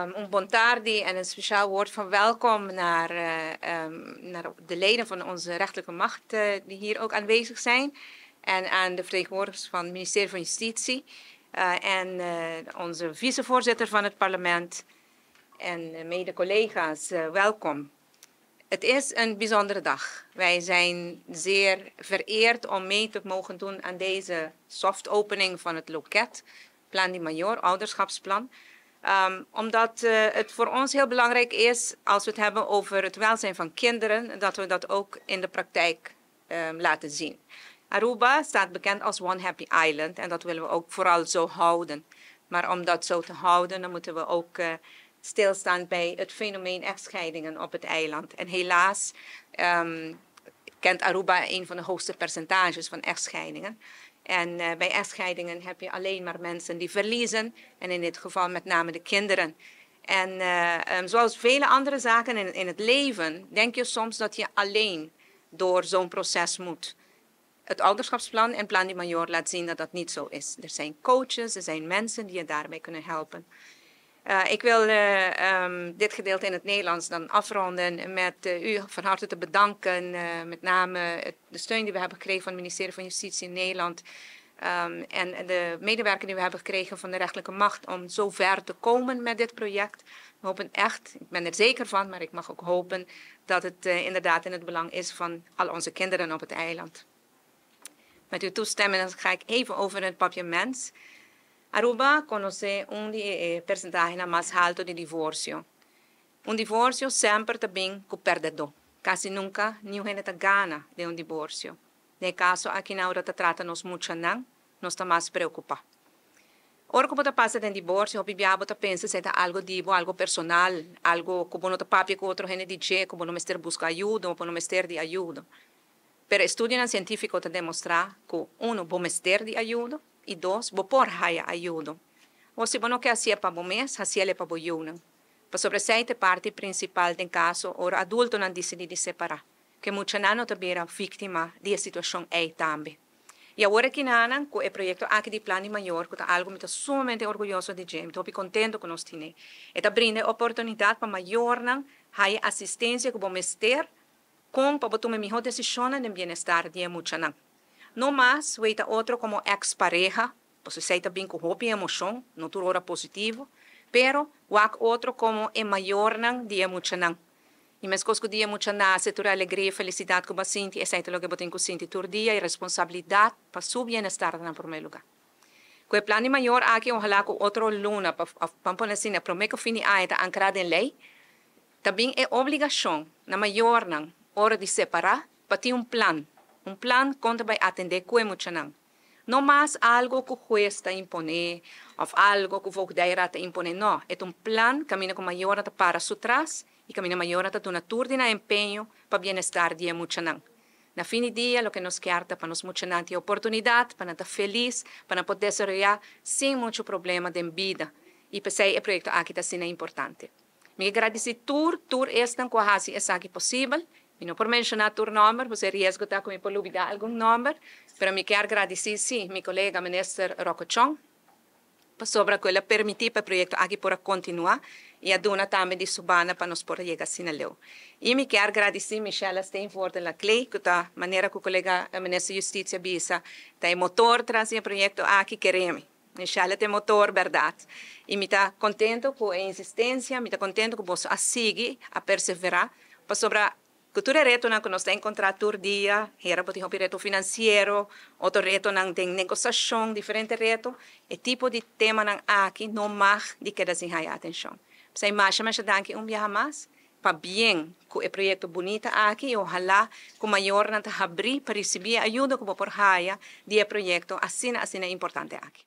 Un bon tardi en een speciaal woord van welkom naar de leden van onze rechterlijke macht die hier ook aanwezig zijn. En aan de vertegenwoordigers van het ministerie van Justitie en onze vicevoorzitter van het parlement en mede-collega's, welkom. Het is een bijzondere dag. Wij zijn zeer vereerd om mee te mogen doen aan deze soft opening van het loket, Plan di Mayor, ouderschapsplan. Omdat het voor ons heel belangrijk is, als we het hebben over het welzijn van kinderen, dat we dat ook in de praktijk laten zien. Aruba staat bekend als One Happy Island en dat willen we ook vooral zo houden. Maar om dat zo te houden, dan moeten we ook stilstaan bij het fenomeen echtscheidingen op het eiland. En helaas kent Aruba een van de hoogste percentages van echtscheidingen. En bij echtscheidingen heb je alleen maar mensen die verliezen. En in dit geval met name de kinderen. En zoals vele andere zaken in het leven, denk je soms dat je alleen door zo'n proces moet. Het ouderschapsplan en Plan di Mayor laat zien dat dat niet zo is. Er zijn coaches, er zijn mensen die je daarbij kunnen helpen. Ik wil dit gedeelte in het Nederlands dan afronden met u van harte te bedanken. Met name de steun die we hebben gekregen van het ministerie van Justitie in Nederland. En de medewerking die we hebben gekregen van de rechterlijke macht om zo ver te komen met dit project. We hopen echt, ik ben er zeker van, maar ik mag ook hopen dat het inderdaad in het belang is van al onze kinderen op het eiland. Met uw toestemming dan ga ik even over het Papiaments. Aruba conoce un di e porcentahe mas halto di divorcio. Un divorcio semper ta bin cu perdedo. Casi nunca ningun hende ta gana den un divorcio. Den caso aki na ora ta trata nos muchanan, nos ta mas preocupa. Ora cu bo ta pasa den divorcio, hopi bia bo ta pensa esey ta algo di bo, algo personal, algo cu bo no ta papia cu otro hende di dje, cu bo no mester busca ayudo, bo no mester di ayudo. Pero estudionan cientifico ta demostra cu, uno, bo mester di ayudo, y dos, bo por haya ayudo. O si bo no kier haci'e pa bo mes, haci'e pa bo yiunan. Pasobra esey ta e parti principal den caso ora adultonan dicidi di separa, cu muchanan no ta bira victima di e situacion ey tambe. Y awor aki nan, cu e proyecto aki di Plan di Mayor, cu ta algo mi ta sumamente orguyoso di dje, mi ta hopi contento cu nos tin. E ta brinda oportunidad pa mayornan haya asistencia cu bo mester con pa tuma miho decision den bienestar di muchanan. No mas weita otro como ex-pareha, pasobra esey ta bin cu hopi emocion, no tur ora positivo, pero wak otro como e mayornan di muchanan. Y mescos cu dia mucha nace, tur alegria y felicidad cu bo a sinti, esey ta loke bo tin cu sinti tur dia y responsabilidad pa su bienestar na prome lugar. Cu e Plan di Mayor aki, ohala cu otro luna, pa pone asina, prome cu fin di aña ta ancra den ley, tambe e obligacion na mayornan, ora di separa, pa tin un plan. Un plan con ta bay atende cu e muchanan. No mas algo cu hues ta impone, of algo cu voogdijraad ta impone, no. E un plan, caminda cu mayornan ta para su tras, y caminda mayornan ta duna tur di nan empeño pa bienestar di muchanan. Na fin di dia, loke nos kier pa nos muchanan tin oportunidad, pa ta feliz, pa por desaroya sin mucho problema den bida. Y p'esey e proyecto aki ta asina importante. Mi ta gradici tur esnan cu a haci esaki posibel. Mi no por menciona tur nomber, bo riesgo ta cu mi por lubida algun nomber, pero mi kier gradici, si, mi colega minister Rocco Chong, pasobra cu el a permiti pa e proyecto aki por continua y a duna tambe di su banda pa nos por yega asina leu. Y mi kier gradici Michelle Steenvoorden Laclé, cu ta manera cu colega minister di Justicia a bisa, ta e motor tras di e proyecto aki, kere mi. Michelle ta e motor, berdad. Y mi ta contento cu e insistencia, mi ta contento cu bo a sigui, a persevera, pasobra cu tur retonan cu nos ta encontra tur dia, era bo tin reto financiero, otro retonan den negociacion, diferente reto, e tipo di temanan aki no mag di keda sin haya atencion. P'esey masha masha danki un biaha mas, pabien cu e proyecto bunita aki y ohala cu mayornan ta habri pa ricibi ayudo cu por haya di e proyecto asina asina importante aki.